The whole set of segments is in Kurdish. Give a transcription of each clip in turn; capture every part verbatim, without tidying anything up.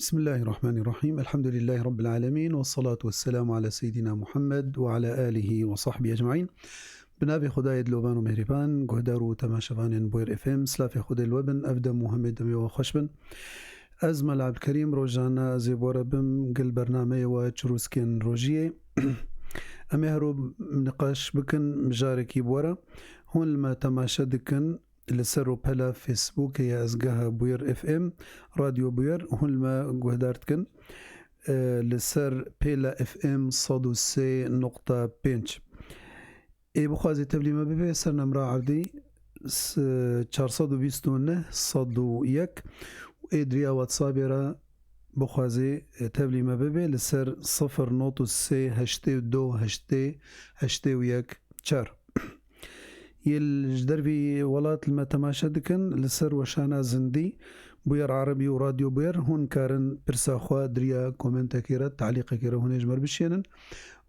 Bismillahirrahmanirrahim. Elhamdülillahi Rabbil alemin. Ve salatu ve selamu ala seyyidina Muhammed ve ala alihi ve sahbihi ecmain. Bi navê Xwedayê dilovan û mêhrîban, guhdar û temaşevanên Bûyer F M, silafê Xwedê li we bin, ev dem û hemê demê we xweş bin. Ez Mela Ebdulkerîm, rojane ez ê bi we re bim gel bernameyê we Çirûskên Rojiyê. Em ê hero niqaş bikin mijarekî bi we re. Hûn li me temaşe dikin li ser rûpela Facebookê ya ezgeha Bûyer F M, Radyo Bûyer, hûn li me guhdar dikin. E, li ser pêla F M sed û sê nokta pênc. Ê bixwazê tevlî me bibe, ser nemra erdî s-, çar sed û bîst û neh sed û yek û ê diriya WhatsAppê re bixwazê, e, tevlî me bibe li ser sifir not û sê heştê û du heştê heştê û yek çar. Yê li ji dervî welat li me temaşe dikin, li ser weşana zindî, Bûyer Erebî û Radyo Bûyer, hûn karin pirsa xwe diriya komentekê re, talîqekê re hûn ê ji me re bişênin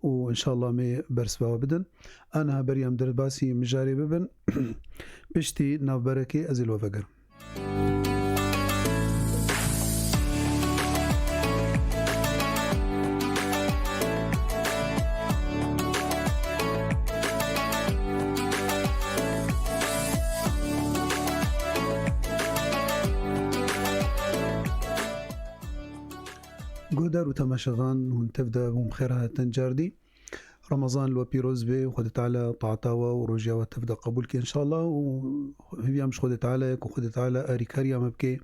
û înşallah em ê bersiva we bidin. Aniha beriya em derbasî mijarê bibin, piştî navberekê ez ê li we vegerim. Guhdar û temaşevan, hûn tev de bûn bi xêr hatin cardî. Remezan li we pîroz be û Xwedê Teala taeta we û rojiya we tev de qebûl ke înşallah û hêviya min ji Xwedê Teala ye ku Xwedê Teala arîkariya me bike.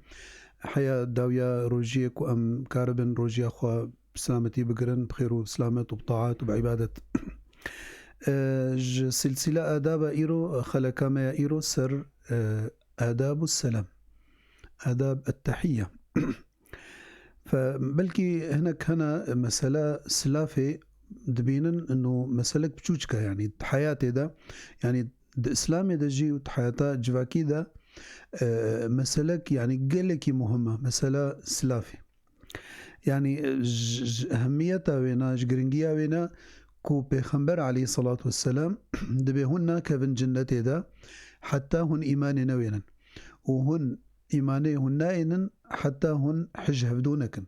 Heya dawiya rojiyê ku em karibin rojiya xwe bi selametî bigirin, bi xêr û silamet û bi taet û bi îbadet. E, ji silsîla adaba îro, xeleka me ya îro ser, e, adab û selam. Adab et-tehiyye. Fe belkî hinek hene mesela silafê dibînin, ino meselek biçûçik e, yanî di heyatê de, yanî di Îslamê de jî û di heyata civakî de, e, meselek, yanî gelekî muhim e, mesela silafê. Yanî, e, ji, ji ehemmiyeta wêna, ji giringiya wêna ku Pêxember aleyhisselatu vesselam dibê hûn nakevin cinnetê de heta hûn îmanê newênin. Û hûn îmanê hûn nayênin heta hûn hij hevdû nekin.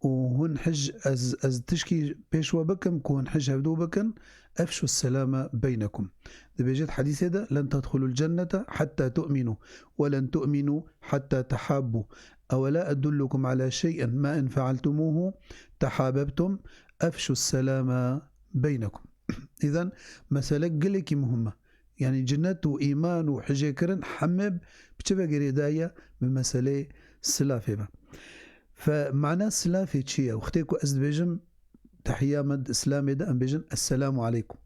Û hûn hij, ez, ez tişkî pêş we bikim ku hûn hij hevdû bikin, efşu selame beynekum. Dibêjit hedîsê de, "Len tedxulul cennete hatta tu'minu, ve len tu'minu hatta tehabbu. Ewela edullukum ala şey'in ma in fealtumuhu tehabebtum, efşu selame beynekum." Îzen mesele gelekî muhim e. Yanî cinet û îman û hijêkirin heme bi çi ve girêdayî ye? Bi meseleyê silafê ve. Fe mana silafê çi ye? Wextê ku ez dibêjim tehiya me di Îslamê de em bêjin Esselamu aleykum.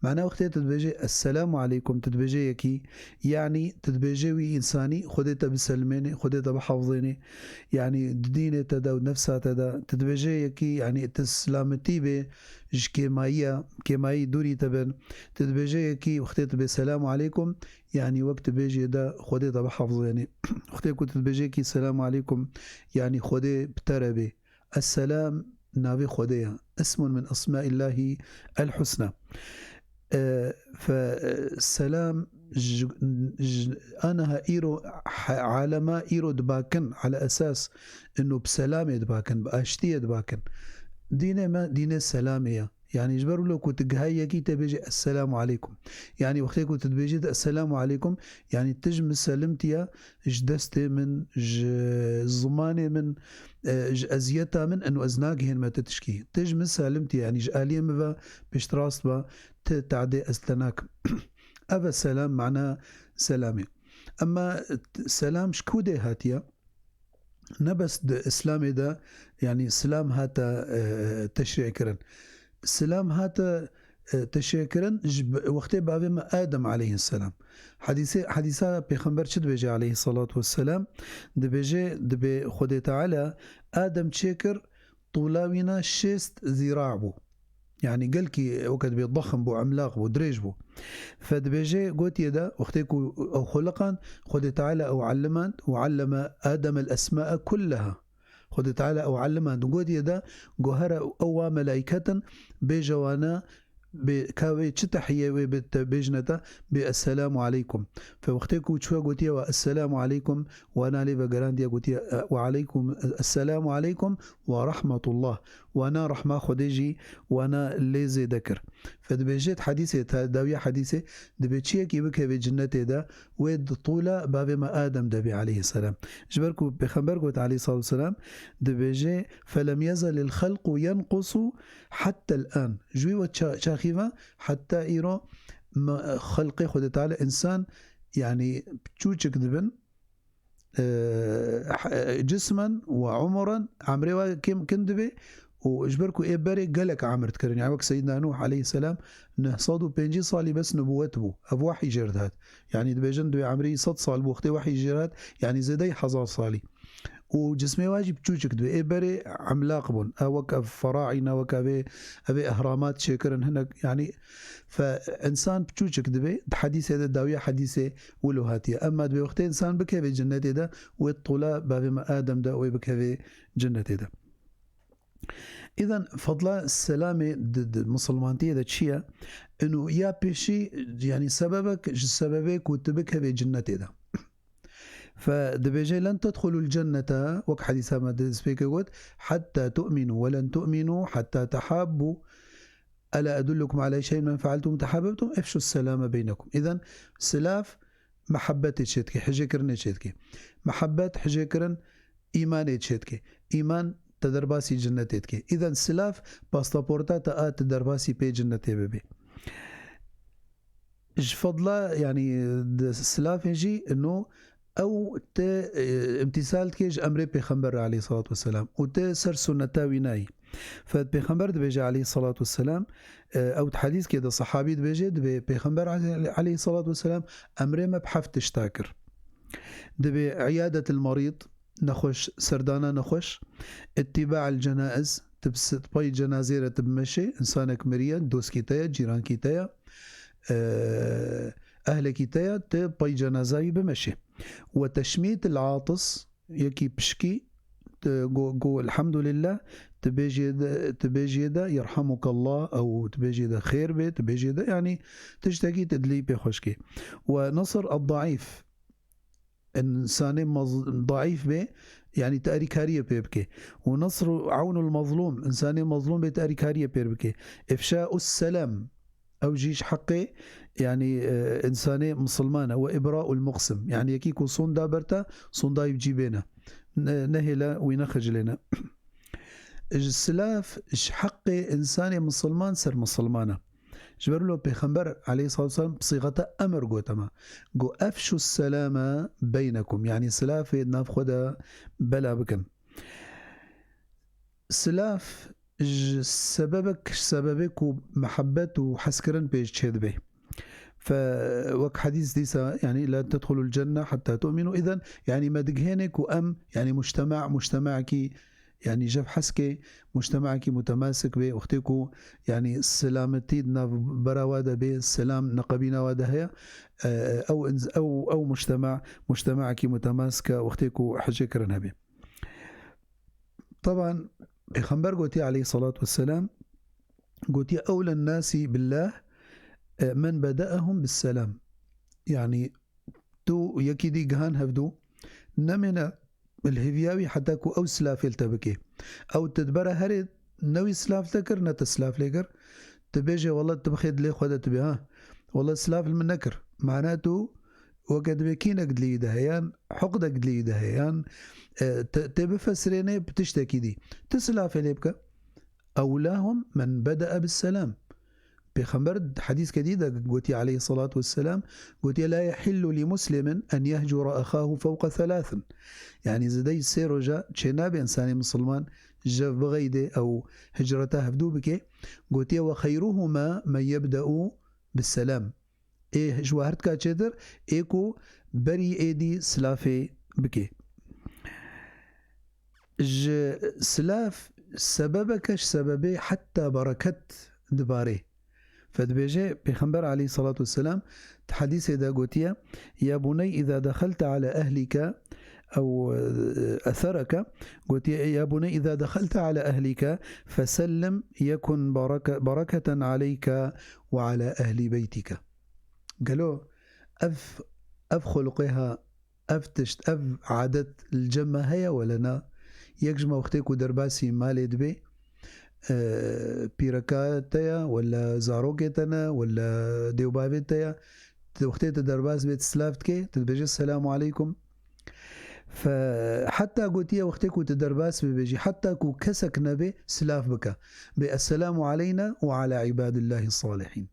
Mana wextê tu dibêjê Esselamu aleykum, tu dibêjê yekî, yanî tu dibêjê wî însanî Xwedê te biselimênê, Xwedê te bihafizênê. Yanî di dînê te de û nefsa te de tu dibêjê yekî, yanî tu silametî bê ji kêmayiya, kêmayî dûrî te bin. Tu dibêjê yekî wextê tu bê Selamu aleykum, yanî wek tu bêjê de Xwedê te bihafizênê. Wextê ku tu dibêjê yekî Selamu aleykum, yanî Xwedê bi te re bê. Esselam navê Xwedê ye. Ismun min esmaillahî el husna. E, fe, e, selam ji, ji, aniha îro, he-, alema îro dibakin, ala esas ino bi selamê dibakin, bi aştiyê dibakin. Dînê me, dînê selamê ye. Yanî ji ber wilo ku tu gihayî yekî te bêjê Esselamu aleykum. Yanî wextê ku tu dibêjê de Esselamu aleykum, yanî tu ji min selimtiye, ji destê min, ji zimanê min, e, ji eziyeta min, eno ez nagihên me te tişkî. Tu ji min selimtiye, yanî ji aliyê min ve piştrast be, tu tadê ez te nakim. Ev e selam, mana selamê. Ema selam ji ku dê hatiye? Ne bes di Îslamê de, yanî silam hate, e, teşrî kirin. Silam hate, e, teşrî kirin ji b-, wextê bavê me Adem aleyhisselam. Hadîsê, hadîsa Pêxember çi dibêje aleyhissalatu vesselam? Dibêje, dibê Xwedê Teala Adem çêkir, tûla wî ne şêst zîra bû. Yanî gelkî weke dibê dexm bû, emlaq bû, dirêj bû. Fe dibêje, gotiye de, wextê ku ew xuliqand, Xwedê Teala ew ellimand, "Ve alleme Adem el esmae kulleha." Xwedê Teala ew ellimand, gotiye de, go here ew wa melaîketin, bêje wane, bê, ka wê çi tehiyê wê bi te bêjine te, bê esselamu aleykum. Fe wextê ku çûye gotiye we esselamu aleykum, wana lê vegerandiye gotiye, e, we aleykum, esselamu aleykum ve rahmetullah. Wana rehma Xwedê jî wana lê zêde kir. Fe dibêje di hedîsê, te dawiya hedîsê, dibê çiyekî bikeve cinnetê de, wê di tûla bavê me Adem de bê aleyhisselam. Ji ber ku Pêxember got aleyhissalatu vesselam, dibêje, "Felem yezelil xelqu yenqusu hattel an." Ji wî we ça-, çaxî ve heta îro me, xelqê Xwedê Teala, însan, yanî, çûçik dibin, e, cismen ve umuren, emrê we kêm kin dibe û ji ber ku ê berê gelek emir dikirin. Yani wek Seyyidina Nuh aleyhisselam neh sed û pêncî salî bes nubûwet bû. Ev wahî jê re dihat. Yani dibêjin dibê emrê sed sal bû, wextê wahî jê re hat, yani zêdeyî hezar salî. Û cismê wa jî piçûçik dibe. Ê berê emlaq bûn. Ew wek ev feraîne, wek ev ê, ev ê ehramat çêkirin hinek, yani fe însan piçûçik dibe. Di hedîsê de, dawiya hedîsê wilo hatiye. Emma dibê wextê însan bikeve cinnetê de, wê tola bavê me Adem de wê bikeve cinnetê de. Îden fadla selamê di, di misilmantiyê de çi ye? Ino ya pêşî, yani sebebek ji sebebê ku tu bikeve cinnetê de. Fe dibêje, "Len tedxulul cennete", wek hedîsa me di destpêkê got, "hetta tu'minu ve len tu'minu hetta tehabbu. Ela edullukum ala şeyin men fealtum tehabbebtum, efşu selame beynekum." Îden silav mehabbetê çêdike, hijêkirinê çêdike. Mehabbet, hijêkirin, îmanê çêdike. Îman te derbasî cinnetê dike. Îden silav pasaporta te a tu derbasî pê cinnetê bibî. Ji fadla, yani, di silavê jî ino ew te, e, imtîsal dike ji emrê Pêxember re aleyhissalatu vesselam û te ser sunneta wî nayî. Fe Pêxember dibêje aleyhissalatu vesselam, e, ew di hedîskê de sehabî dibêje, dibê Pêxember ale-, aleyhissalatu vesselam emrê me bi heft tişta kir. Dibê iyadetil merîd, nexweş, serdana nexweş, ittîba'il cenaiz, tu bi s-, pey cenazê re tu bimeşê, insanek miriye, doskî te ye, cîrankî te ye, e, ehlekî te ye, tu pey cenaza wî bimeşê. Ve teşmîtil atis, yekî pişkî, tu go, go, "Elhamdulillah", tu bêjê de, tu bêjê de, "Yerhamukallah", ew tu bêjê de, "Xêr bê", tu bêjê de, yani tiştekî tu dilî pê xweşkê. Ve nasr ad-daîf, însanê maz-, daîf bê, yani tu erîkariyê pê bike. Û nasr û ewnul mazlûm, însanê mazlûm bê tu erîkariyê pê bike. Ifşaus selam, ew jî ji heqê, yani, e, însanê misilman e. Ve ibraul muqsim, yani yekî ku sonda ber te, sonda wî bi cî bêne. Ne, nehêle wî nexicilêne. Ji silav ji heqê însanê misilman ser misilman e. Ji ber wilo Pêxember aleyhissalatu vesselam bi sîxeta emir gote me. Got, "Efşu selame beynekum." Yani silavê di nav xwe de bela bikin. Silav ji sebebek, ji sebebê ku mehabbet û hezkirin pêş çêdibe. Fe wek hedîs dîsa, yani, "La tedxulul cenne hatta tu'minu." Îden, yani, me digihêne ku em, yani, mujtema, mujtemaekî, yani, jev hezkê, mujtemaekî mutemasik bê, wextê ku, yani, selametî di nav bera we de bê, selam neqebîna we de heye, e, ew ins-, ew, ew mujtema, mujtemaekî mutemasik e, wextê ku hijêkirin hebe. Taban, Pêxember gotiye aleyhissalatu vesselam, gotiye, "Ewlen nasi billah, e, men bede'ehum bis selam." Yani, tu yekî dî gihan hevdû, nemêne li hêviya wî heta ku ew silavê li te bike. Ew tu di bera herê ne wî silav te kir, ne te silav lê kir. Tu bêje, "Wela tu bixê dilê xwe de tu bê, ha. Wela silav li min nekir." Mana tu weke dibê kînek dilê wî de heye, yan huqdek dilê wî de heye, yan, e, te, tê bifesirênê bi tiştekî dî. Tu silavê lê bike. "Ewlahum men bede'e bis selam." Pêxember di hedîskê dî de gotiye aleyhissalatu vesselam, gotiye, "La yehillu li muslimin en yehcura ahahu fewqa thalathin." Yani zêdeyî sê roja çênabe însanê misilman jev bixeyde ew hicreta hevdû bike. Gotiye, "Ve xeyruhuma men yebde'u bis selam." Ê ji we her tika çêtir, ê ku berî êdî silavê bike. Ji silav sebebeke ji sebebê heta bereket dibarê. Fe dibêje, Pêxember aleyhissalatu vesselam di hedîsê de gotiye, "Ya buney, îza dexelte ala ehlike, ew, e, ethereke, gotiye, "Ya buney, iza dehalte ala ehlike fesellim yekun bareke-, bereketen aleyke ve ala ehli beytike." Gelo ev, ev xuluqê ha, ev tişt, ev adet li cem me heye wele na? Yek ji me wextê ku derbasî malê dibe, e, pîreka te ya, wele zarokê te ne, wele dêwbavê te ya, tu wextê tu derbas bê, tu silav dikê, tu dibêjî, "Selamu aleykum." Fe, heta gotiye wextê ku tu derbas bibêjî, heta ku kesek nebe, silav bike. Bê, "Esselamu aleyna ve ala ibadillahi salihîn."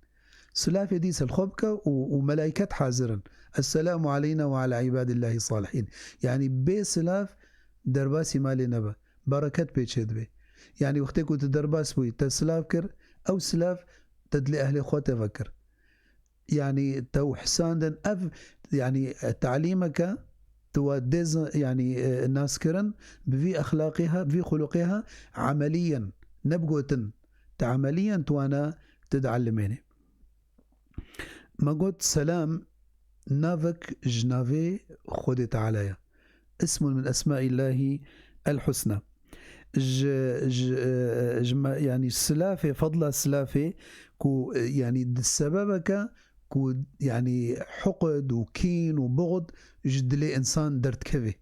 Silafê dîsa li xwe bike û, û melayket hazir in. "Esselamu aleyna ve ala ibadillahi salihîn." Yanî bê silav derbasî malê nebe. Bereket pê çê dibe. Yanî wextê ku tu derbas bûyî, te silav kir, ew silav te dilê ehlê xwe te vekir. Yanî te û hesandin ev, yanî, e, talîmeke tu wa dê z-, yanî, e, naskirin bi vî exlaqê ha, bi vî xuluqê ha, emeliyen, ne bi gotin, te emeliyen tu wana tu diellimênê. Me got, selam navek ji navê Xwedê Teala ye. Ismun min esmaillahi el husna. Ji, ji, e, ji me, yanî silafê, fadla silafê ku, e, yanî di sebebeke ku, yanî, huqd û kîn û buxd ji dilê insan derdikeve.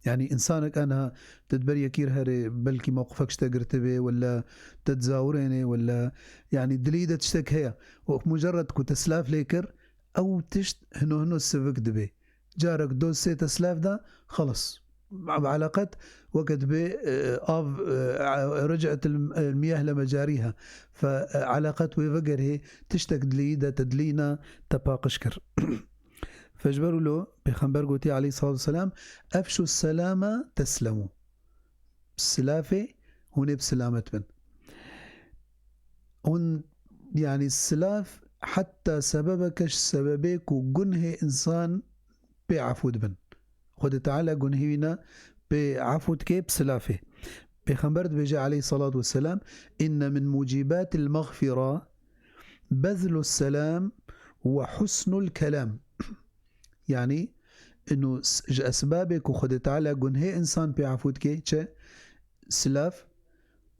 Yanî, insanek aniha te di ber yekî re here, belkî mewqifek ji te girtibe, wele te dizawirêne, wele, yanî, dilê de tiştek heye. Û mucerred ku te silav lê kir, ew tişt hino hino sivik dibe. Carek doz sê te silav da, xelas. Bi eleqet weke dibe, e, av, e, rece'et el-, el-miyah le mecariha. Fe, e, eleqet wê vegerê, tiştek dilî de te dilîna te paqij kir. Fe ji ber wilo Pêxember gotiye aleyhissalatu vesselam, "Efşu selame teslemu." Silafê hûn ê bi silamet bin. Hûn, yanî silav heta sebebeke ji sebebê ku gunhê insan pê efû dibin. Xwedê Teala gunhê wî ne pê efû dike bi silafê. Pêxember dibêje aleyhissalatu vesselam, "Inne min mucibatil mexfira bezlu selam ve husnul kelam." Yanî, inu s-, ji esbabê ku Xwedê Teala gunhê insan pê efû dike, çi? Silav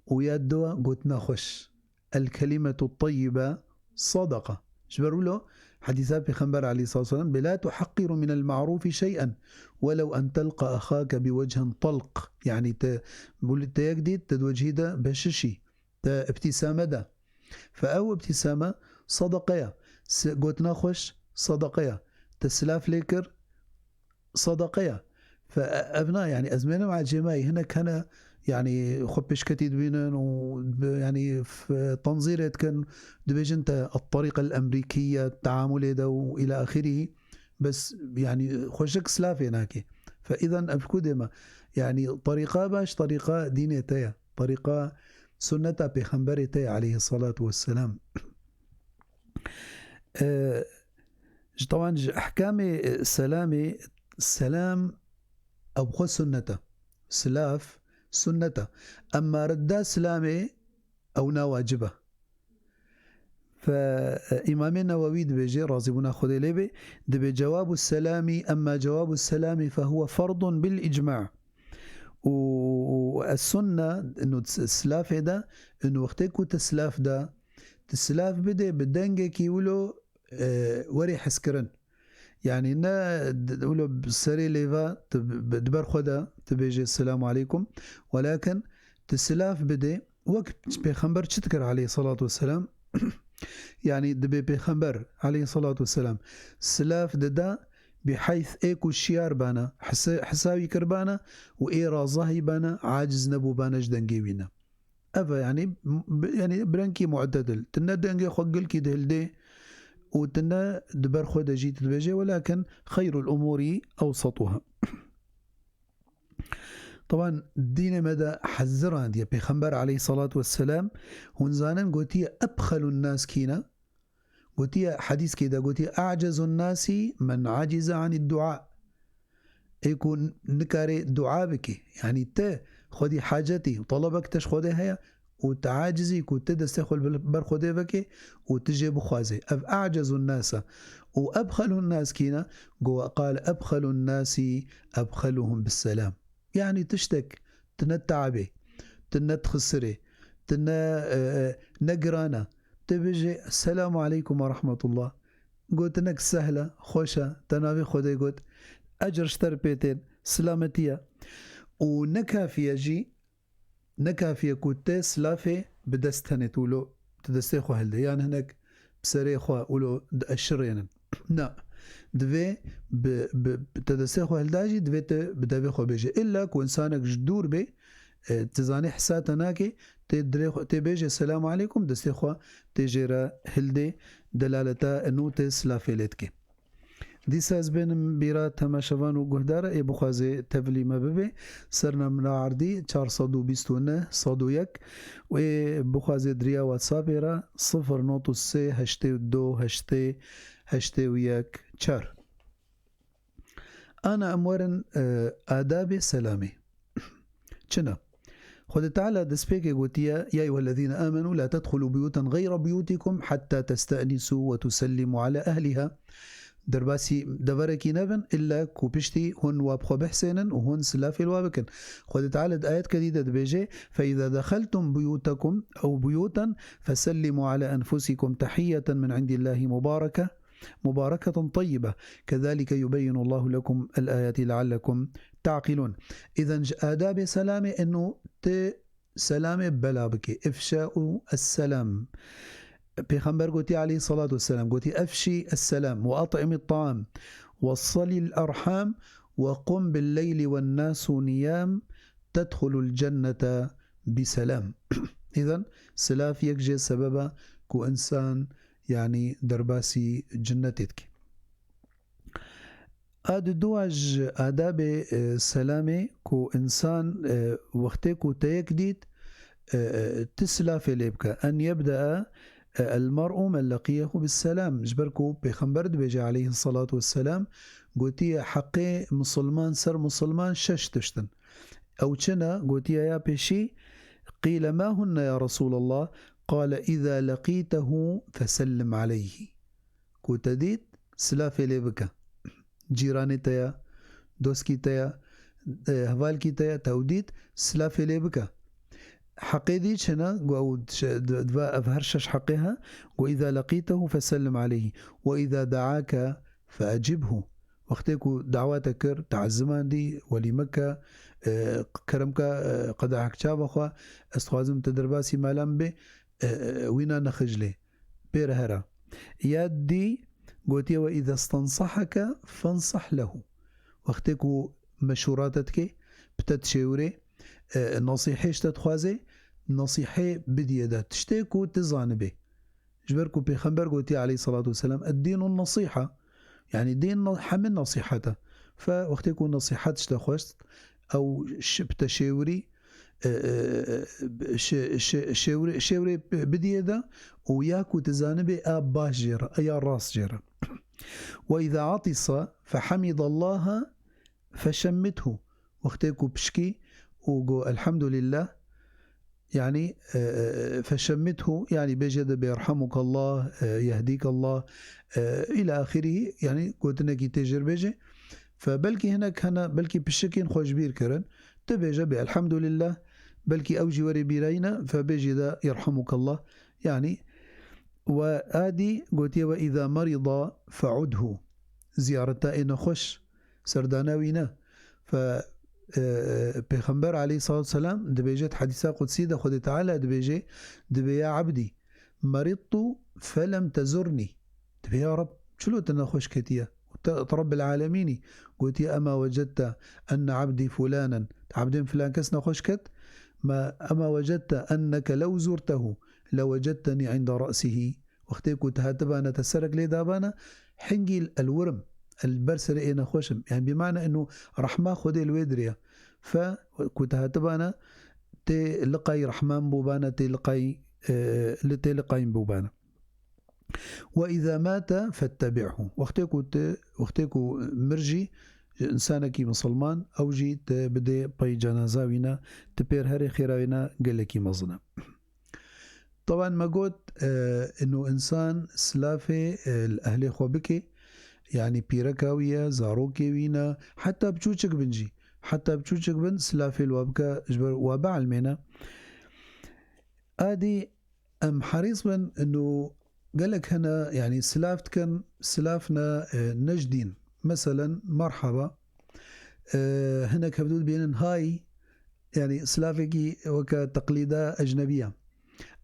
û ya diwa gotina xweş. El kelimetu teyyibe sadaka. Ji ber wilo hedîsa Pêxember aleyhissalatu vesselam, "Bê la tuhaqiru minel ma'rufi şey'en, welev en telqa axake bi wechin talq." Yanî te, te yek dît, te di wecihî de beşişî, te îbtîsame da. Fe ew îbtîsame sadaqe ya. Si-, gotina xweş sadaqe ya. Te silav lê kir, sadaqe ya. Fe e-, ev na, yanî ez mênim ecêmayî, hinek hene, yanî xwe pêşketî dibînin û bi, yanî f-, tenzîrê dikin, dibêjin te et-terîqe el-emrîkiye, teamulê de û îla axirî. Bes, yanî xweşik silavê nake. Fe îzen ev ku dê me, yanî terîqa baş, terîqa dînê te ye. Terîqa sunneta Pêxemberê te ye aleyhissalatu vesselam. E, ji, tewan ji ehkamê, e, selamê, selam ew xwe sunnet e. Silav sunnet e. Emma redda silamê ew na wacib e. Fe, e, Îmamê Newewî dibêje, razîbûna Xwedê lê bê, dibê, "Cewabu selamî, emma cewabu selamî fe huwe ferdun bil icma." Û, û es sunne, inu s-, silafê de, inu wextê ku te silav da, tu silav bidê bi dengekî wilo, e, werê hezkirin. Yanî ne d-, wilo serê lêva tu b-, di ber xwe de tu bêjê, "Selamu aleykum." Welakin tu silav bidê, wek Pêxember çi dikir aleyhissalatu vesselam? Yanî dibê Pêxember aleyhissalatu vesselam silav dida, bi heyth ê ku şiyar bana, hisa-, hisa wî kir bana û ê razahî bana, aciz nebû bana ji dengê wî ne. Ev e, yanî, m-, bi-, yanî bi rengkî mu'tedil. Tu ne dengê xwe gilkî dihildê û tu ne di ber xwe de jî tu dibêjê, welakin xeyrul umûrî ewsetuha. Teban dînê me de hezir randiye. Pêxember aleyhissalatu vesselam, hûn zanin, gotiye, "Ebxelun nas kî ne?" Gotiye, hedîskê de gotiye, "A'cezun nasi men acize anid dua." Ê ku n-, nikare dua bike. Yanî te xwedî hacetî û telebek te ji Xwedê heye, û tu acizî ku tu destê xwe li ber Xwedê vekê û tu jê bixwazê. Ev أعجز الناس û أبخل الناس kî ne? Go, قال أبخل الناس أبخلهم بالسلام. Yanî tiştek, tu ne teabê, tu ne dixisirê, tu ne, e, e, ne giran e. Tu bêjê, "Esselamu aleykum ve rahmetullah." Gotinek sehl e, xweş e, te navê Xwedê got, ecr ji te re pê tên, silametiye. Û ne kafiye jî, ne kafiye ku te silafê bi dest tenê tu lo, tu destê xwe hilde. Yan hinek bi serê xwe wilo dieşirênin. Na, divê bi, bi, bi te destê xwe hilda jî divê te bi devê xwe bêje. Îlla ku însanek ji dûr bê, e, tu zanî hisa te nake, tê dilê xwe, tê bêje, "Selamu aleykum", destê xwe tê jê re hildê, delaleta eno tê silafê lê dike. Dîsa ez bênim bîra temaşevan û guhdara ê bixwaze tevlî me bibe, sernamra erdî çar sed û bîst û neh sed û yek û ê bixwaze diriya WhatsAppê re sifir not û sê heştê û du heştê heştê û yek çar. Ana em werin, e, adabê selamê. Çi ne? Xwedê Teala destpêkê gotiye, "Ya eyyuhellezîne âmenû la tedxulû buyûten xeyre buyûtîkum hetta testenisu ve tusellimû ala ehlîha." Derbasî deverekî nebin, îlla ku piştî hûn wa bi xwe bihsênin û hûn silafê li wa bikin. Xwedê Teala di ayetke dî de dibêje, "Fe îza dexeltum buyûtekum ew buyûten fesellimû ala enfusîkum tehiyyeten min indillâhi mubareke." مباركة طيبة، كذلك يبين الله لكم الآيات لعلكم تعقلون. Îzen ji adabê selamê eno tu selamê bela bike. Îfşa'u esselam. Pêxember gotiye aleyhissalatu vesselam, gotiye, "Efşî esselam ve at'imit ta'am ve salil erham ve qum bil leyli wen nasu niyam tedhulul cennete biselam." Îzen, silaf yek jê sebeba ku însan yanî derbasî cinnetê dike. A di dua ji adabê, e, selamê ku însan, e, wextê ku te yek dît, e, e, ti silafê lê bike. En yebdea, e, el mer'u men leqiyehu bis selam. Ji ber ku Pêxember dibêje aleyhissalatu vesselam, gotiye, heqê misilman ser misilman şeş tişt in. Ew çi ne? Gotiye ya pêşî, qîle ma hunne ya Resûlallah? Qale, "Îza leqîtehu fesellim aleyhi." Ku te dît, silafê lê bike. Cîranê te ye, doskî te ye, e, hevalkî te ye, te ew dît, silafê lê bike. Heqê dî çi ne? Got ew şe-, di-, diva ev her şeş heqê he. Got, "Îza leqîtehu fesellim aleyhi. Ve îza deake feecibhu." Wextê ku dawa te kir, te ezimandî, welîme ke, e, kerem ke, e, qedehek çava xwe, ez dixwazim te derbasî mala min bê, e, e, wîna nexijlê, pê re here. Ya dî gotiye, "Ve îza stensaheke fensah lehu." Wextê ku meşûra te dike, bi te dişêwirê, e, nasîhê ji te dixwaze, nasîhê bidiyê de. Tiştê ku tu zanibê. Ji ber ku Pêxember gotiye aleyhissalatu vesselam, "Eddînun nasiha." Yanî dîn na-, hemî nasîhet e. Fe wextê ku nasîhet ji te xwest, ew şi-, bi te şêwirî, e, e, e, şê-, şê-, şêwirê, şêwirê bidiyê de û ya ku tu zanibê a baş jê re, a ya rast jê re. "Ve îza atisa fehemidallaha feşemmithu." Wextê ku pişkî û got, "Elhamdulillah", yanî, e, e, "feşemmithu", yanî bêje de, "Bêrhamukallah, e, yehdikallah", e, îla axirî, yanî gotinekî tê jêr bêje. Fe belkî hinek hene, belkî pişikên xwe ji bîr kirin. Tu bêje, "Bê elhamdulillah", belkî ew jî werê bîrayî ne, fe bêjî de, "Yerhamukallah." Yanî, we a dî gotiye, "Ve îza merida fe'udhu." Ziyareta ê nexweş, serdana wî ne. Fe, e, Pêxember aleyhissalatu vesselam dibêje di hedîsa qudsî de, Xwedê Teala dibêje, dibê, "Ya ebdî, meridtu felem tezurnî." Dibê, "Ya Reb, çilo tu nexweş ketiye?" Û te, te Rebbil alemînî gotiye, "Ema wecedte enne ebdî fulanen." Te ebdên filan kes nexweş ket? "Ma, ema wecedte enneke lew zurtehu lewecedtenî inde re'sihî." Wextê ku tu hatibana te serek lê dabana, hingî el wirim, el ber serê ê nexweş im. Yanî bî mana eno rehma Xwedê li wê diriya. Fe ku tu hatibana tê liqay rehman bûbana, tê liqay, e, li tê liqayîn bûbana. "Ve îza mate fettebi'hu." Wextê ku tu, wextê ku mir jî, ji însanekî misilman, ew jî te bidê pey cenaza wî ne, tu pêr herê, xêra wî ne gelekî mezin e. Taban me got, e, ino insan silafê, e, li ehlê xwe bike, yanî pîreka wî ye, zarokê wî ne, heta biçûçik bin jî. Heta biçûçik bin, silafê li we bike, ji ber we bielmêne. Adî em herîs bin, ino gelek hene, yanî silaf dikin, silaf ne, e, ne ji dîn. Meselen, merhaba. E, hinek hevdû dibênin hay, yanî silafekî weke teqlîda ecnebî ye.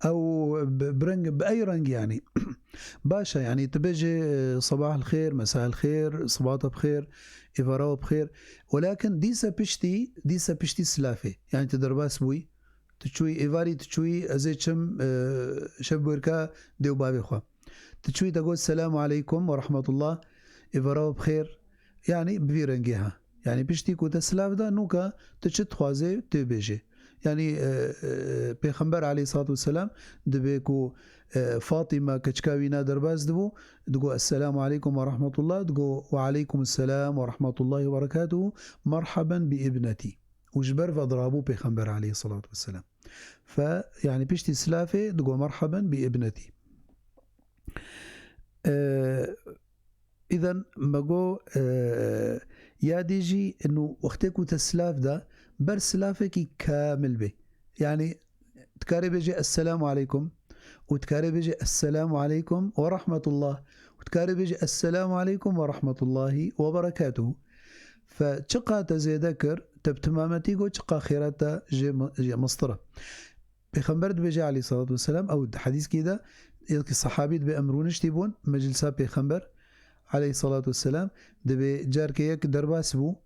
Ew bi, bi reng, bi ey reng yanî. Baş e, yanî tu bêjê, e, "Sabah el xêr, mesa el xêr, sibata bi xêr, êvara we bi xêr." Welakin dîse piştî, dîse piştî silafê. Yanî tu derbas bûyî, tu çûyî êvarî, tu çûyî, "Ez ê çim, e, şev bûrka dê û bavê xwe." Tu çûyî te got, "Selamu aleykum ve rahmetullah, êvara we bi xêr." Yanî bi vî rengê ha. Yanî piştî ku te silav da, nûka tu çi dixwazê, tu bêjê. Yanî, e, e, Pêxember aleyhissalatu vesselam dibê ku, e, Fatîme keçika wî na derbas dibû, digo, "Esselamu aleykum ve rahmetullah", digo, "Ve aleykum selam ve rahmetullahi ve berekatuhu, merhaben bi ibnetî." Û ji ber ve dirabû Pêxember aleyhissalatu vesselam. Fe, yanî piştî silafê digo, "Merhaben bi ibnetî." E, Îden me got, e, ya dî jî ino wextê ku te silav da, ber silafekî kamil bê. Yanî dikarê bêjê, "Esselamu aleykum", û dikarê bêjê, "Esselamu aleykum ve rahmetullah", û dikarê bêjê, "Esselamu aleykum ve rahmetullahi ve berekatuhu." Fe çiqa te zêde kir, te bi timametî got, çiqa xêra te jê mi-, jê mistir e. Pêxember dibêje aleyhissalatu vesselam, ew di hedîskî de, yekî sehabî dibê em rûniştî bûn meclisa Pêxember aleyhissalatu vesselam, dibê carkê yek derbas bû,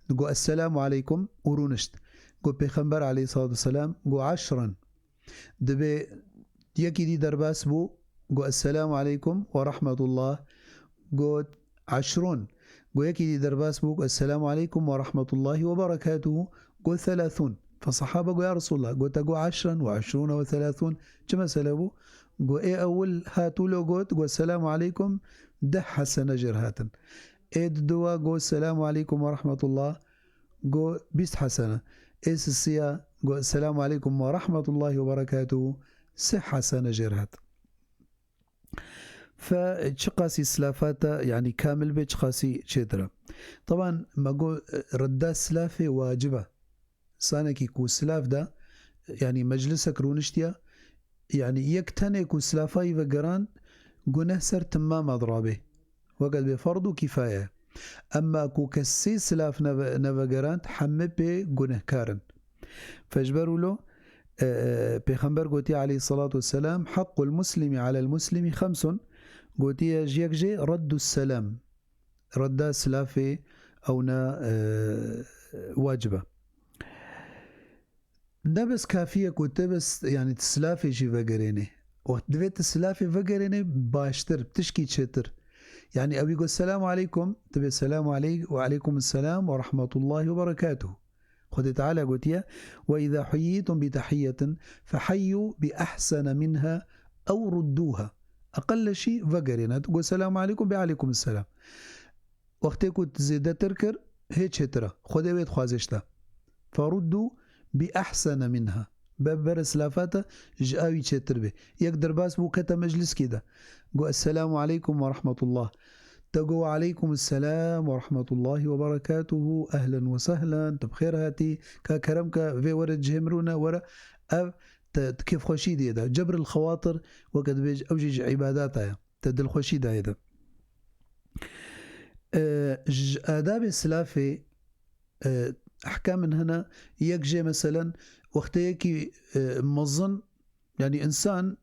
digo, "Esselamu aleykum" û rûnişt. Got Pêxember aleyhissalatu vesselam, got, "Eşren." Dibê yekî dî derbas bû, got, "Esselamu aleykum ve rahmetullah." Got, "Eşrûn." Got yekî dî derbas bû, got, "Esselamu aleykum ve rahmetullahi ve berekatuhu." Got, "Thelathûn." Fe sehaba got, "Ya Resulallah, got te got eşren ve eşrûne ve thelathûn. Çi mesele bû?" Got, "Ê ewil hat û lo got, got, 'Selamu aleykum', deh hesene jêr hatin. Ê diduwa got, 'Selamu aleykum ve rahmetullah', got, bîst hesene. Ê sisiya got, 'Selamu aleykum ve rahmetullahi ve berekatuhu', sê hesene jêr hat." Fe çiqasî silafata, yanî kamil bê, çiqasî çêtir e. Taban me got, e, redda silafê wacib e. Sanekî ku silaf da, yanî meclisek rûniştiya, yanî yek tenê ku silafa wî vegerand, guneh ser timama dirabê. Weke dibê ferdu kîfaye. Emma ku kesî silaf neve-, nevegerand, hemî pê gunehkar in. Fe ji ber wilo, e, e, Pêxember gotiye aleyhissalatu vesselam, "Haqqul muslimi alel muslimi xemsun." Gotiye ji yek jê reddu selam. Redda silafê ewna, e, wacib e. Ne bes kafî ye ku te bes, yanî tu silafê jî vegerênê. Wext divê tu silafê vegerênê baştir, tişkî çêtir. Yanî ewî got, "Selamu aleykum", tu bê, "Selamu aleyk-, ve aleykum selam ve rahmetullahi ve berekatuhu." Xwedê Teala gotiye, "Ve izâ huyyitum bi tahiyyetin fehayyu bi ahsene minha ew rudduha." Eqelle şî vegerêne. Tu got, "Selamu aleykum", bê, "Aleykum selam." Wextê ku tu zêdetir kir, hê çêtir e. Xwedê wê dixwaze ji te. "Feruddu bi ahsene minha." Be bere silafata ji awî çêtir bê. Yek derbas bû kete mecliskê de. Got, "Esselamu aleykum ve rahmetullah." Te got, "Ve aleykum selam ve rahmetullahi ve berekatuhu. Ehlen ve sehlen. Tu bi xêr hatî. Ka kerem ke vê were cihê min rûne were." Ev te, te kêfxweşî dê de. Cebril xewatir, weke dibêj, ew jî ji îbadata ye. Te dilxweşî dayê de. E, ji adabê silafê, e, ehkam min hene, yek jê meselen, wextê yekî, e, mezin, yanî însan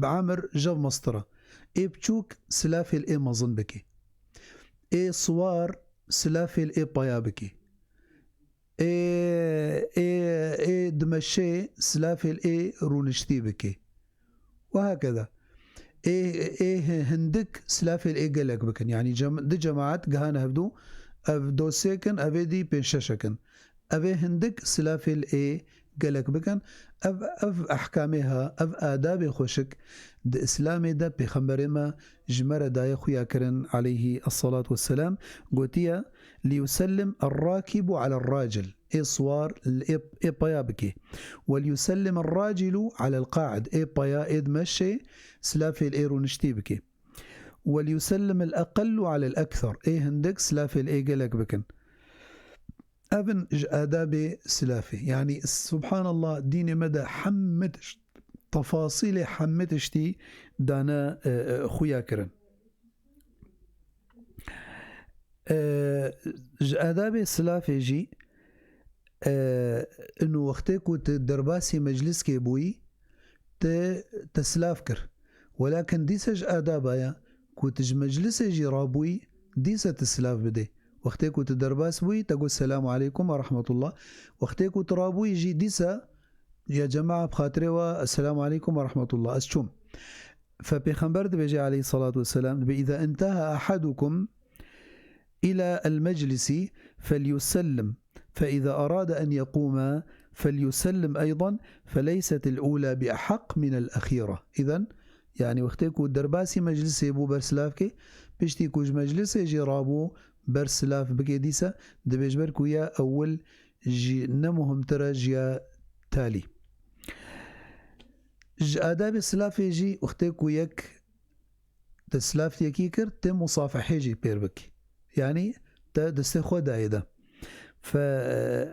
bi emir jev mestir e. Ê biçûk silafê li ê mezin bikê. Ê siwar silafê li ê paya bikê. Ê, ê, ê dimeşê silafê li ê rûniştî bikê. Ve hakeza. Ê, ê hindik silafê li ê gelek bikin. Yanî cem-, di cemaet gihane hevdû, ev do sêk in, ev ê dî pênc şeşek in. Ev ê hindik silafê li ê gelek bikin. Ev, ev ehkamê ha, ev adabê xweşik di Îslamê de Pêxemberê me ji me re daye xuya kirin, aleyhî esselatu vesselam, gotiye, "Liyusellim errakibu alerracil." ê siwar li ê, ê peya bike. Wel yusellim el-racilu alel qa'id, ê peya, ê di meşê, silafê li ê rûniştî bike. Wel yusellim el-eqellu alel ekser, ê hindik silafê li ê gelek bikin. Ev in ji adabê silafê. Yanî, subhanallah, dînê me de hemî tişt, tefasîlê hemî tiştî dane, e, e, xuya kirin. E, ji adabê silafê jî, e, ino wextê ku tu derbasî mecliskê bûyî, te, te silav kir. Welakin dîsa ji adaba ye ku tu ji meclisê jî rabûyî, dîsa tu silav bidê. Wextê ku tu derbas bûyî, te got, "Selamu aleykum ve rahmetullah." Wextê ku tu rabûyî jî dîsa, "Ya cema'a, bi xatirê we, esselamu aleykum ve rahmetullah, ez çûm." Fe Pêxember dibêje aleyhissalatu vesselam, dibê, "İza intaha ahadukum ila el-meclisi felyusellim, fe iza arada en yekuma felyusellim eydan, feleysetil ula bi ahak minel ahira." Îden, yanî wextê ku derbasî meclisê bû bersilav ke, piştî ku ji meclisê jî rabû bersilav bike dîsa, dibê ji ber ku ya ewil jî ne muhimtir e ji ya talî. Ji adabê silafê jî wextê ku yek te silav yekî kir, te musafehê jî pêr bik. Yanî te destê xwe dayê de. Fe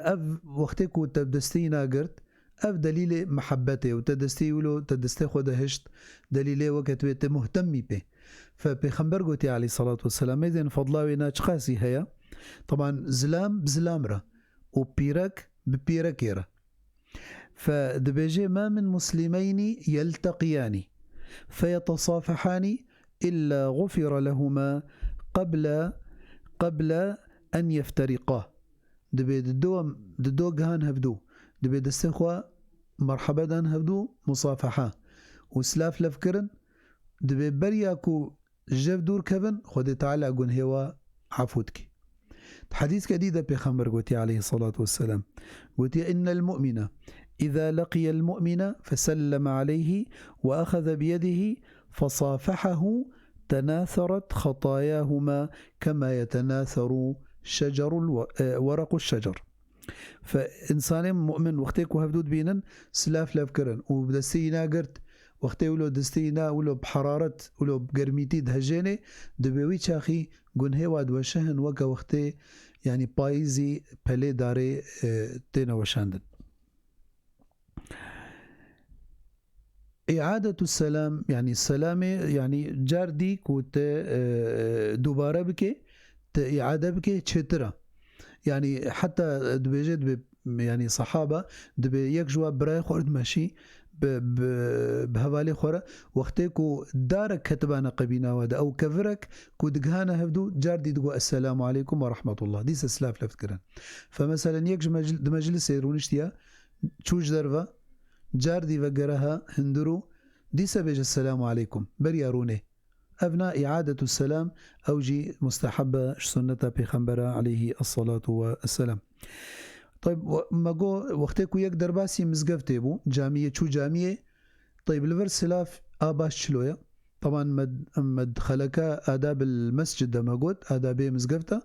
ev wextê ku te destê wî nagirt, ev delîlê mihebbetê û te destê wilo, te destê xwe de hişt, delîlê weke tu bê te muhtemî pê. Fe Pêxember gotiye aleyhissalatu vesselam, mêzên fadla wê na çiqasî heye? Taban zilam bi zilam re û pîrek bi pîrekê re. Fe dibêje, "Ma min muslimeyni yelteqiyani feyetasafahani illa gufira lehuma qabla, qabla en yefteriqa." Dibê di do, di do gihan hevdû, dibê destê xwe merhebe dan hevdû, musafaha û silav lev kirin, dibê beriya ku ji hev dûr kevin, Xwedê Teala gunhê we efû dike. Di hedîskê dî de Pêxember gotiye aleyhissalatu vesselam, gotiye, "İnnel mu'mine iza laqiyel mu'mine feselleme aleyhi ve ahaze biyedihi fesafahahu tenâseret xatayahuma kema yetenâseru şecerul ve-, e, verequş şecer." Fe însanê mu'min wextê ku hevdû dibînin, silav lev kirin û bi destê wî nagirt, wextê wilo destê wî na, wilo bi heraret, wilo bi germîtî dihejênê, dibê wî çaxî gunhê wa diweşehin weke wextê, yanî payîzî pelê darê, e, têne weşandin. Îadetu selam, yanî selamê, yanî car dî ku te, e, dubare bike, te îade bike, çêtir e. Yanî heta dibêje, dibê, yanî sehaba, dibê yek ji wa birayê xwe dimeşî, bi, bi, bi hevalê xwe re, wextê ku darek ketibane qebîna we de, ew kevirek ku digihane hevdû, car dî digo, "Esselamu aleykum ve rahmetullah." Dîse silav left kirin. Fe meselen yek ji mecl-, di meclisê rûniştiye, çû ji derve, car dî vegere ha hundir û dîse bêje, "Selamu aleykum." Beriya rûnê. Ev na îadetu selam, ew jî musteheb e, ji sunneta Pêxembera aleyhî esselatu we esselam. Tayb, we-, me got, wextê ku yek derbasî mizgeftê bû, camiyê, çû camiyê, tayb, li vir silav a baş çilo ye? Taban me, me di xeleka adabil mescid de me got, adabê mizgefta,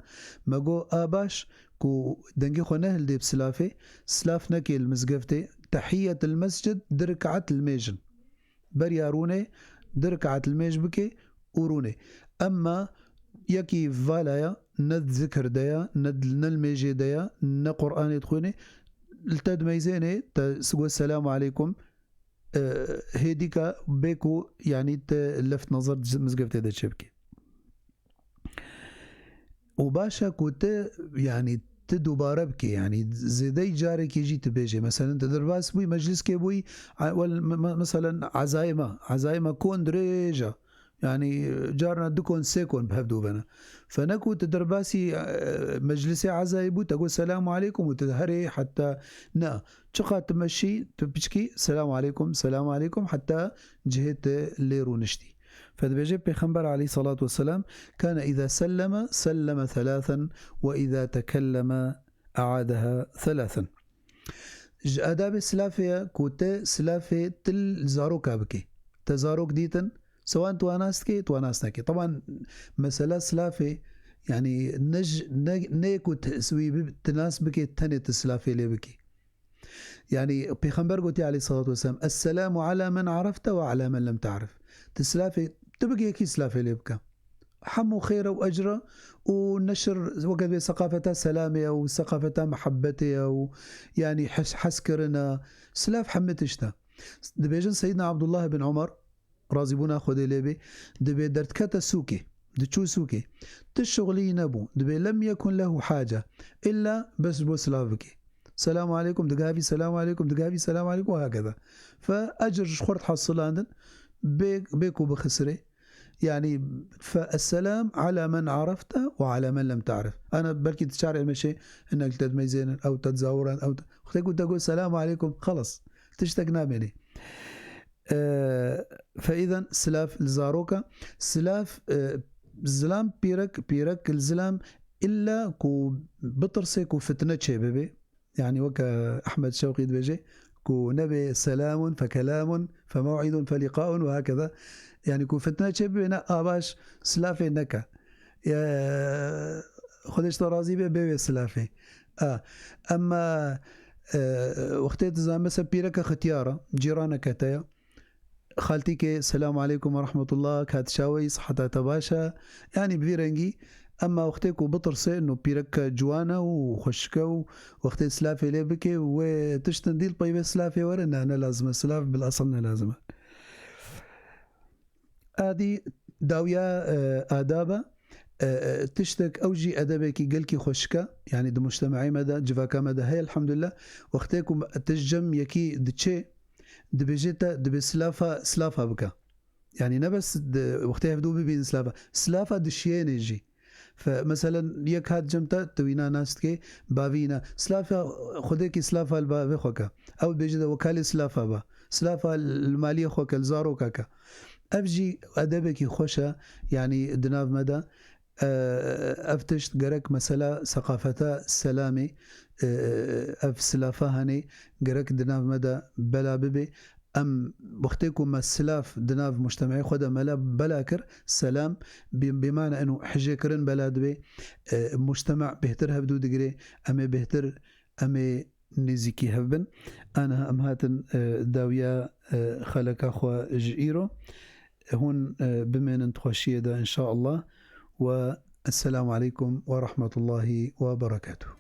me got, a baş ku dengê xwe nehildê bi silafê, silav nekê li mizgeftê, tehiyyetil mescid di rikaet li mêjin. Beriya rûnê di rikaet li mêj bike û rûnê. Emma yekî vala ya, ne di zikir de ya, ne di, ne li mêjê de ya, ne Qur'anê dixwînê, li te dimeyzênê, te sigo selamu aleykum, e, hêdîka bê ku, yanî te left nazar di mizgeftê de çêbikî. Û baş e ku te, yanî te dubare bikê, yanî zêdeyî carekê jî tu bêjê. Meselen, te derbas bûyî, mecliskê bûyî, a, wel, me-, me-, meselen, ezayê me, ezayê me kon dirêj e. Yanî, carna du kon, sê kon bi hev dû bene. Fe ne ku tu derbasî, e, meclisê ezayê bû, te got, "Selamu aleykum," û tu herê heta, ne. Çiqa tu meşî, tu piçkî, "Selamu aleykum, selamu aleykum," heta cihê te lê rûniştî. Fe dibêje Pêxember aleyhissalatu vesselam, "Kane iza selleme, selleme thelâthen ve iza tekelleme e'adeha thelâthen." Ji adabê silafê ye ku te silafê til zaroka bike. Te zarok dîtin, sewan tu wa nas dikê, tu wa nas nakê. Taban, mesela silafê, Yani ne, ji- ne, ne ku te- wî bi- tu nas bike, tenê tu silafê lê bikî. Yani Pêxember gotiye aleyhissalatu vesselam, "Esselamu ala men arafte ve ala men lem ta'rif." Tu silafê, tu bike yekî silafê lê bike. Hemû xêr û ecra û neşir weke bê seqafeta selamê ye û seqafeta mehabbetê ye û yani hes, heskirina. Silaf hemî tişt e. Dibêjin Seyyidina Abdullah bin Umar, razîbûna Xwedê lê bê, dibê derdikete sûkê, diçû sûkê. Ti şixulî nebû. Dibê lem yekun lehu hace. Îlla bes ji bo silav bikê. Selamu aleykum, digavî, selamu aleykum, digavî, selamu aleykum, û hakeza. Fe ecir ji xwe re hasilandin, bê, bê ku bixisirê. Yani, fe esselam ala men arafte ve ala men lem ta'rif. Ana belkî tu çar êmeşê hinek te dimeyzênin, ew te dizawiran, ew te, wextê ku te got selamu aleykum, xelas. Tiştek namênê. E, fe îden silav li zaroka, silav, e, zilam pîrek, pîrek li zilam îlla ku bitirsê ku fitne çê bibe. Yani weke Ehmed Şewqî dibêje ku nebê selamun fe kelamun fe mew'idun fe liqaun ve hakeza. Yani ku fitne çê bibe ne a baş silafê neke. Ya, Xwedê ji te razî be, bê wê silafê. A, emma, e, wextê tu zanî, mesela pîreke xitiyar e, cîraneke te ye, xaltîkê, selamu aleykum ve rahmetullah, ka tu çawe yî, siheta te baş e? Yani bi vî rengî, emma wextê ku bitirsê, no pîreke ciwan e û xweşik e û wextê silafê lê bikê, wê tiştin dîl pey vê silafê were, ne, ne lazim e, silav bil asıl ne lazim e. Adî dawiya, e, adab e. E, e, tiştek ew jî edebekî gelkî xweşik e. Yani di mujtemeyê me de, civaka me de heye, elhamdulillah. Wextê ku me, tu ji cem yekî diçê, dibêje te, dibê silafa, silafa bike. Yani ne bes di, wextê hevdû bibînin silafa. Silafa dişiyênê jî. Fe, meselen, yek hat cem te, tu wîna nas dikê, bavî yîna. Silafa, xwedekî silafa li bavê xwe ke. Ew bêje de wekalê silafa ba. Silafa li maliyê xwe ke, li zaroka ke. Ev jî edebekî xweş e, yanî di nav me de, e, ev tişt gerek mesela seqafeta selamê, e, ev silafa hene gerek di nav me de bela bibe. Em wextê ku me silav di nav mujtemeyê xwe de mela bela kir, selam, bi, bi mana eno hijêkirin bela dibe, e, mujteme bêhtir hevdû digire, em ê bêhtir, em ê nêzîkî hev bin. Aniha em hatin, e, dawiya, e, xeleka xwe ji îro. Hûn, e, bimênin di xweşiyê de, inşaallah. Ve esselamu aleykum ve rahmetullahi ve berekatuhu.